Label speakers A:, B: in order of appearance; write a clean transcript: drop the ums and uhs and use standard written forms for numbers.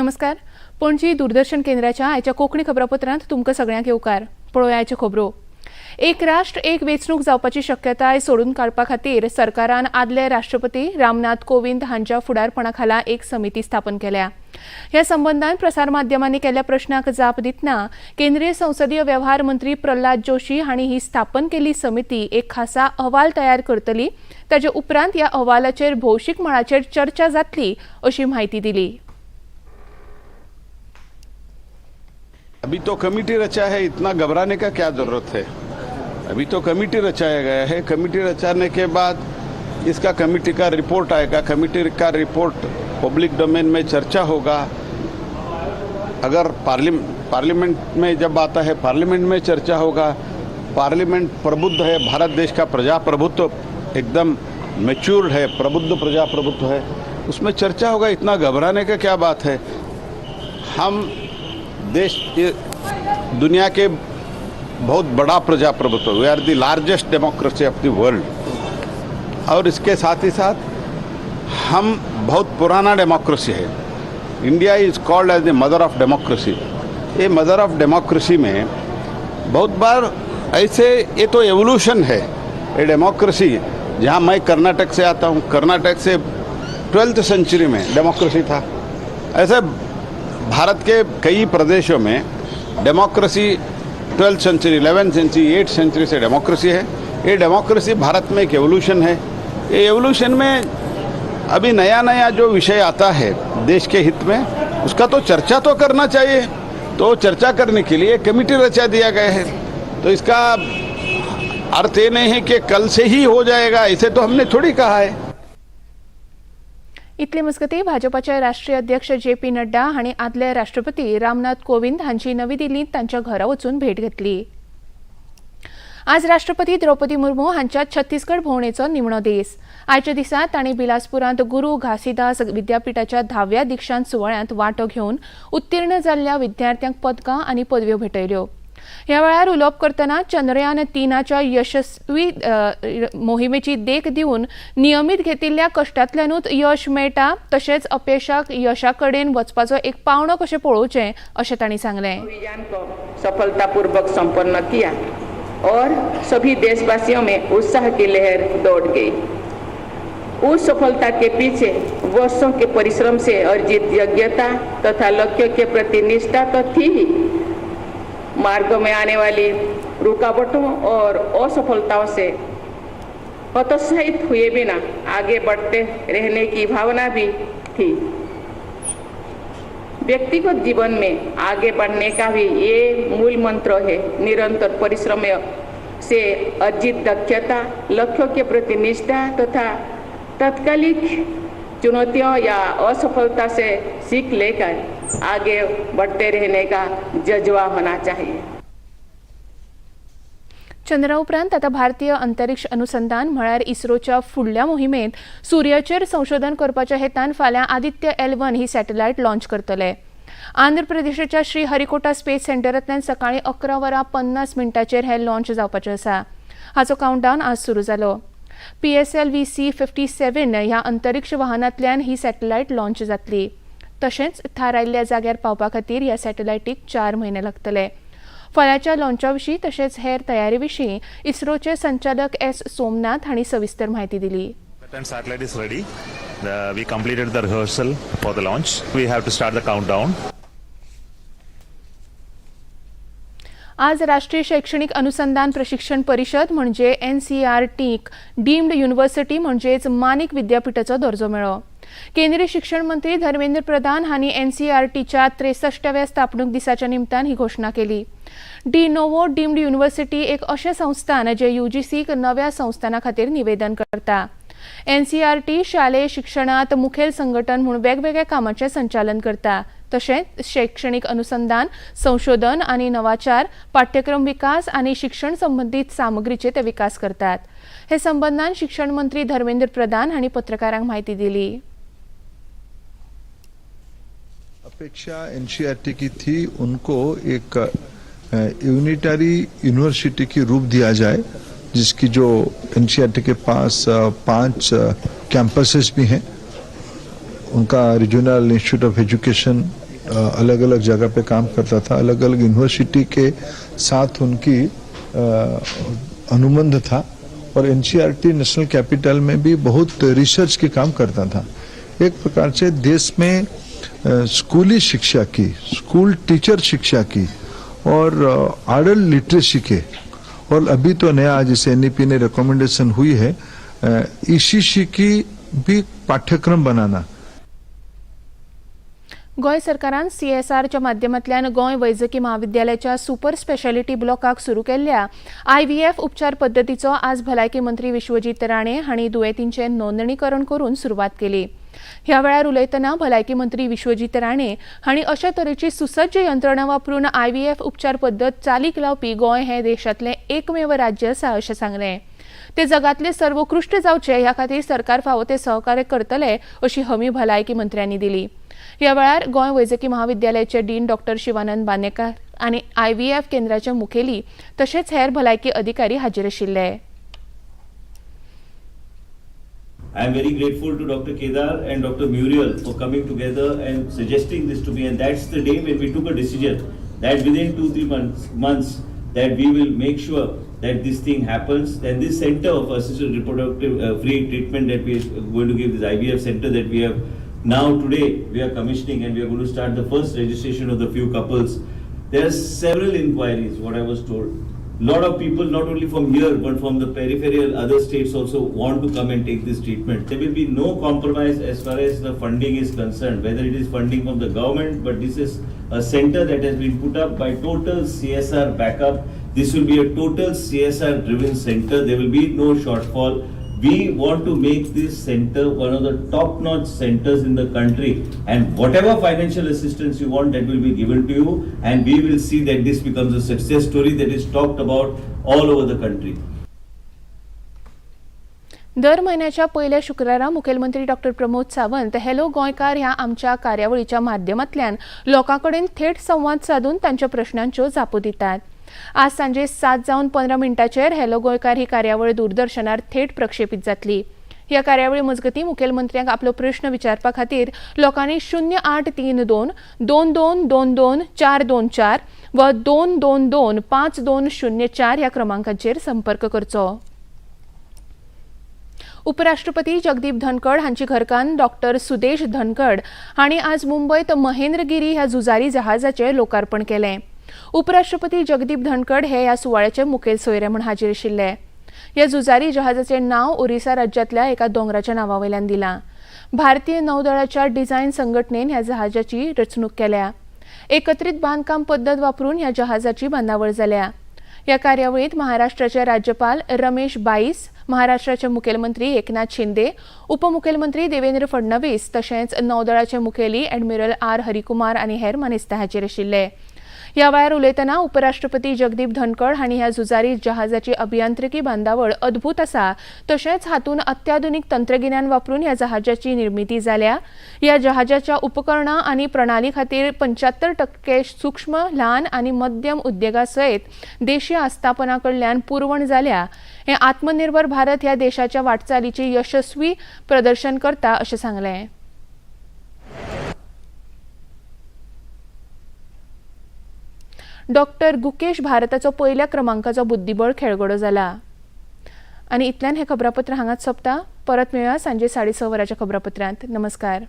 A: नमस्कार, पणजी दूरदर्शन केंद्राच्या आयच्या कोंकणी खबरापत्रांत तुमकां सगळ्यांक येवकार. पळोवया आयच्यो खबरो. एक राष्ट्र एक वेंचणूक जावपाची शक्यताय सोडून काडपा खातीर सरकारान आदले राष्ट्रपती रामनाथ कोविंद हांच्या फुडारपणा खाला एक समिती स्थापन केल्या. ह्या संबंदान प्रसार माध्यमांनी केल्ल्या प्रश्नाक जाप दितना केंद्रीय संसदीय व्यवहार मंत्री प्रल्हाद जोशी हांणी ही स्थापन केल्ली समिती एक खासा अहवाल तयार करतली, ताजे उपरांत ह्या अहवालाचेर भौशीक मळाचेर चर्चा जातली अशी म्हायती दिली.
B: अभी तो कमेटी रचा है, इतना घबराने का क्या जरूरत है? अभी तो कमेटी रचाया गया है। कमेटी रचाने के बाद इसका कमेटी का रिपोर्ट आएगा। कमेटी का रिपोर्ट पब्लिक डोमेन में चर्चा होगा। अगर पार्लियामेंट में जब आता है, पार्लियामेंट में चर्चा होगा। पार्लियामेंट प्रबुद्ध है, भारत देश का प्रजाप्रभुत्व एकदम मैच्योर्ड है, प्रबुद्ध प्रजाप्रभुत्व है, उसमें चर्चा होगा। इतना घबराने का क्या बात है? हम देश ये दुनिया के बहुत बड़ा प्रजाप्रभुत्व, we are the largest democracy of the world और इसके साथ ही साथ हम बहुत पुराना डेमोक्रेसी है। India is called as the mother of democracy. ये मदर ऑफ डेमोक्रेसी में बहुत बार ऐसे, ये तो एवोल्यूशन है ये डेमोक्रेसी। जहाँ मैं कर्नाटक से आता हूँ, कर्नाटक से 12th century में डेमोक्रेसी था। ऐसे भारत के कई प्रदेशों में democracy 12th century, 11th century, 8th century से डेमोक्रेसी है। ये डेमोक्रेसी भारत में एक एवोल्यूशन है। ये एवोल्यूशन में अभी नया नया जो विषय आता है देश के हित में, उसका तो चर्चा तो करना चाहिए। तो चर्चा करने के लिए कमेटी रचा दिया गया है। तो इसका अर्थ ये नहीं है कि कल से ही हो जाएगा, इसे तो हमने थोड़ी कहा है।
A: इतले मजगतीं, भाजपाचे राष्ट्रीय अध्यक्ष जे पी नड्डा हांणी आदले राष्ट्रपती रामनाथ कोविंद हांची नवी दिल्लींत तांच्या घरा वचून भेट घेतली. आज राष्ट्रपती द्रौपदी मुर्मू हांच्या छत्तीसगड भोंवडेचो निमणो दीस. आयच्या दिसा तांणी बिलासपुरांत गुरू घासीदास विद्यापिठाच्या 10व्या दीक्षांत सुवाळ्यांत वांटो घेवन उत्तीर्ण जाल्ल्या विद्यार्थ्यांक पदकां आनी पदव्यो भेटयल्यो. ह्या वेळार उलोवप करतना चंद्रयान 3च्या यशस्वी मोहिमेची देख दिवन नियमीत घेतिल्ल्या कश्टांतल्यानूच यश मेळटा, तशेंच अपेशाक यशा कडेन वचपाचो एक पावंडो कशें पळोवचें अशें तांणी सांगलें.
C: अभियान को सफलतापूर्वक संपन्न किया और सभी देशवासियों में उत्साह की लहर दौड़ गई। उस सफलता के पीछे वर्षों के परिश्रम से अर्जित योग्यता तथा लक्ष्य के प्रति निष्ठा तो थी ही, मार्ग में आने वाली रुकावटों और असफलताओं से हतोत्साहित हुए बिना आगे बढ़ते रहने की भावना भी थी। व्यक्तिगत जीवन में आगे बढ़ने का भी ये मूल मंत्र है। निरंतर परिश्रम से अर्जित दक्षता, लक्ष्यों के प्रति निष्ठा तथा तात्कालिक चुनौतियों या असफलता से सीख लेकर आगे बढ़ते रहने का जज्बा होना चाहिए।
A: चंद्रा उपरांत आतां भारतीय अंतरिक्ष अनुसंधान म्हळ्यार इस्रोच्या फुडल्या मोहिमेंत सुर्याचेर संशोधन करपाच्या हेतान फाल्यां आदित्य एल 1 ही सॅटेलायट लॉन्च करतले. आंध्र प्रदेशाच्या श्री हरिकोटा स्पेस सेंटरांतल्यान सकाळीं 11 वरां 50 मिनटांचेर हें लॉन्च जावपाचें आसा. हाचो कावंटडावन आज सुरू जालो. पीएसएलव्ही सी 57 ह्या अंतरिक्ष वाहनांतल्यान ही सॅटेलायट लॉन्च जातली. तशेंच थारायल्ल्या जाग्यार पावपा खातीर ह्या सॅटेलायटीक 4 म्हयने लागतले. फाल्यांच्या लॉन्चा विशीं तशेंच हेर तयारी विशीं इस्रोचे संचालक एस सोमनाथ हांणी सविस्तर म्हायती दिली.
D: And satellite is ready. We completed the rehearsal for the launch. We have to start the countdown.
A: आज राष्ट्रीय शैक्षणिक अनुसंधान प्रशिक्षण परिशद म्हणजे एनसीईआरटीक डीम्ड युनिव्हर्सिटी म्हणजेच मानीक विद्यापीठाचो दर्जो मेळ्ळो. केंद्रीय शिक्षण मंत्री धर्मेंद्र प्रधान हांणी एनसीईआरटीच्या 63व्या स्थापणूक दिसाच्या निमतान ही घोशणा केली. डी नोवो डीम्ड युनिव्हर्सिटी एक अशें संस्थान जे युजीसीक नव्या संस्थाना खातीर निवेदन करता. एनसीईआरटी शालेय शिक्षणात मुखेल संघटन म्हूण वेगवेगळ्या कामाचें संचालन करता. तशेंच शैक्षणिक अनुसंधान, संशोधन आनी नवाचार, पाठ्यक्रम विकास आनी शिक्षण संबंदीत सामग्रीचे ते विकास करतात. हे संबंदान शिक्षण मंत्री धर्मेंद्र प्रधान हांणी पत्रकारांक म्हायती दिली.
E: अपेक्षा एनसीईआरटी की थी, उनको एक यूनिटरी यूनिवर्सिटी की रूप दिया जाए, जिसकी जो एनसीईआरटी के पास पांच कैंपसेस भी हैं। उनका रीजनल इंस्टीट्यूट ऑफ एजुकेशन अलग अलग जगह पे काम करता था, अलग अलग यूनिवर्सिटी के साथ उनकी अनुबंध था और एनसीईआरटी नेशनल कैपिटल में भी बहुत रिसर्च के काम करता था। एक प्रकार से देश में स्कूली शिक्षा की, स्कूल टीचर शिक्षा की और अडल्ट लिटरेसी के, और अभी तो नया जैसे एनईपी ने रिकमेंडेशन हुई है, ईसीसी की भी पाठ्यक्रम बनाना।
A: गोंय सरकारान सीएसआरच्या माध्यमांतल्यान गोंय वैजकी म्हाविद्यालयाच्या सुपर स्पेशालिटी ब्लॉकाक सुरू केल्ल्या आयव्हीएफ उपचार पद्दतीचो आज भलायकी मंत्री विश्वजीत राणे हांणी दुयेंतींचे नोंदणीकरण करून सुरवात केली. ह्या वेळार उलयतना भलायकी मंत्री विश्वजीत राणे हांणी अशा तरेची सुसज्ज यंत्रणा वापरून आयव्हीएफ उपचार पद्दत चालीक लावपी गोंय हें देशांतलें एकमेव राज्य आसा अशें सांगलें. ते जगातले सर्वोत्कृश्ट जावचे ह्या खातीर सरकार फावो ते सहकार्य करतले अशी हमी भलायकी मंत्र्यांनी दिली. ह्या वेळार गोंय वैजकी महाविद्यालयाचे डीन डॉक्टर शिवानंद बांदेकार आनी आयव्हीएफ केंद्राचे मुखेली तशेंच हेर भलायकी अधिकारी हाजीर आशिल्ले.
F: I am very grateful to Dr. Kedar and Dr. Muriel for coming together and suggesting this to me. And that's the day when we took a decision that within 2-3 months that we will make sure that this thing happens. And this center of assisted reproductive free treatment that we are going to give, this IVF center that we have now today, we are commissioning and we are going to start the first registration of the few couples. There are several inquiries, what I was told. Lot of people, not only from here, but from the peripheral other states also want to come and take this treatment. There will be no compromise as far as the funding is concerned, whether it is funding from the government, but this is a center that has been put up by total CSR backup. This will be a total CSR driven center. There will be no shortfall. We want to make this center one of the top-notch centers in the country, and whatever financial assistance you want, that will be given to you, and we will see that this becomes a success story that is talked about all over the country.
A: दर म्हयन्याच्या पयल्या शुक्रारा मुखेलमंत्री doctor Pramod Sawant hello गोंयकार ह्या आमच्या कार्यावळीच्या माध्यमांतल्यान लोकां कडेन थेट संवाद सादून तांच्या प्रश्नांच्यो जापो दितात. आज सांजे 7:15 हॅलो गोंयकार ही कार्यावळ दूरदर्शनार थेट प्रक्षेपीत जातली. ह्या कार्यावळी मजगतीं मुखेलमंत्र्यांक आपलो प्रश्न विचारपा खातीर लोकांनी 0832 2222 424 व 222 5204 ह्या क्रमांकाचेर संपर्क करचो. उपराष्ट्रपती जगदीप धनखड हांची घरकान्न डॉक्टर सुदेश धनखड हांणी आज मुंबयत महेंद्रगिरी ह्या झुजारी जहाजाचें लोकार्पण केलें. उपराष्ट्रपती जगदीप धनखड हे ह्या सुवाळ्याचे मुखेल सोयरे म्हूण हाजीर आशिल्ले. ह्या झुजारी जहाजाचें नांव ओरिसा राज्यांतल्या एका दोंगराच्या नांवा वयल्यान दिलां. भारतीय नौदळाच्या डिझायन संघटनेन ह्या जहाजाची रचणूक केल्या. एकत्रीत बांदकाम पद्दत वापरून ह्या जहाजाची बांदावळ जाल्या. ह्या कार्यावळींत महाराष्ट्राचे राज्यपाल रमेश बाईस, महाराष्ट्राचे मुखेलमंत्री एकनाथ शिंदे, उपमुखेलमंत्री देवेंद्र फडणवीस तशेंच नौदळाचे मुखेली ॲडमिरल आर हरिकुमार आनी हेर मानेस्त हाजीर आशिल्ले. ह्या वेळार उलयतना उपराष्ट्रपती जगदीप धनखड हांणी ह्या झुजारी जहाजाची अभियांत्रिकी बांदावळ अद्भूत आसा, तशेंच हातूंत अत्याधुनीक तंत्रगिन्यान वापरून ह्या जहाजाची निर्मिती जाल्या. ह्या जहाजाच्या उपकरणां आनी प्रणाली खातीर 75% सूक्ष्म, ल्हान आनी मध्यम उद्देगा सयत देशी आस्थापनां कडल्यान पुरवण जाल्या. हें आत्मनिर्भर भारत ह्या देशाच्या वाटचालीची यशस्वी प्रदर्शन करता अशें सांगलें. डॉक्टर गुकेश भारताचो पयल्या क्रमांकाचो बुद्धिबळ खेळगडो जाला. आनी इतल्यान हें खबरापत्र हांगाच सोंपता. परत मेळया सांजे 6:30 वरांच्या खबरापत्रांत. नमस्कार.